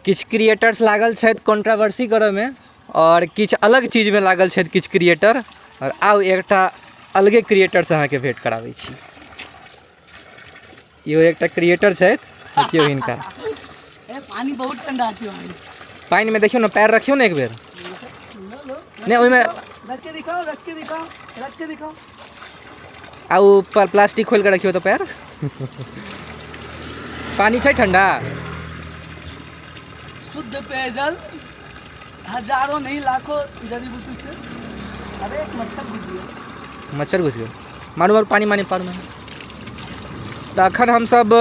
किछु क्रिएटर्स लागल छथि कॉन्ट्रावर्सी करऽमे आओर किछु अलग चीजमे लागल छथि किछु क्रिएटर। आओर आउ एकटा अलगे क्रिएटरसँ अहाँके भेँट कराबै छी। इहो एकटा क्रिएटर छथि, देखियौ हिनका। ए, पानी बहुत ठंडा छै भाई। पानिमे देखियौ ने, पैर रखियौ ने एक बेर। नहि, ओहिमे रख के दिखाओ, रख के दिखाओ, रख के दिखाओ। आ ओ प्लास्टिक खोलि कऽ रखियौ तऽ पैर। पानी छै ठंडा। शुद्ध पेयजल, हजारों नहीं लाखों जड़ी बूटी से। अरे, एक मच्छर घुस गया। मच्छर घुस गेल? मारू मारू, पानी मानी पारू। तऽ अखन हमसब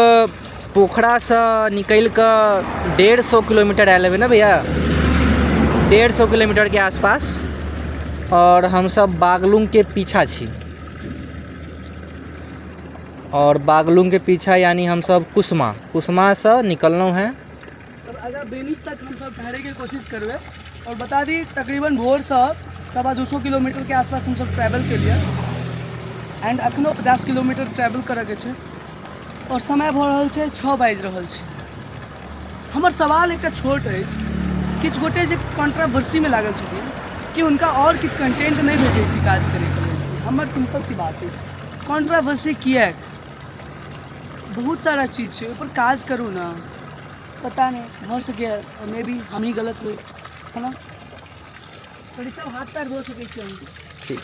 पोखरासँ निकलि कऽ 150 किलोमीटर आयल हेबै ने भैया? 150 किलोमीटरके आसपास, आओर हमसब बागलुङके पीछा छी। आओर बागलुङके पीछा यानी हमसब कुसमा, कुसमासँ निकललहुँ हेँ। तब अगर बेनी तक हमसब ठहरैके कोशिश करबै। आओर बता दी, तकरीबन भोरसँ 225 किलोमीटरके आसपास हमसब ट्रैवल केलियै एंड अखनो 50 किलोमीटर ट्रैवल करैके छै आओर समय भऽ रहल छै 6 बाजि रहल छै। हमर सवाल एकटा छोट अछि, किछु गोटे जे कॉन्ट्रावर्सीमे लागल छथिन कि हुनका आओर किछु कंटेंट नहि भेटै छै काज करैके लेल? हमर सिंपल सी बात अछि, कॉन्ट्रावर्सी किएक? बहुत सारा चीज छै, ओहिपर काज करू ने। पता नहि, भऽ सकैए मे बी हमही गलत होइ, है ना? सब हाथ पैर धो सकै छी हम। ठीक।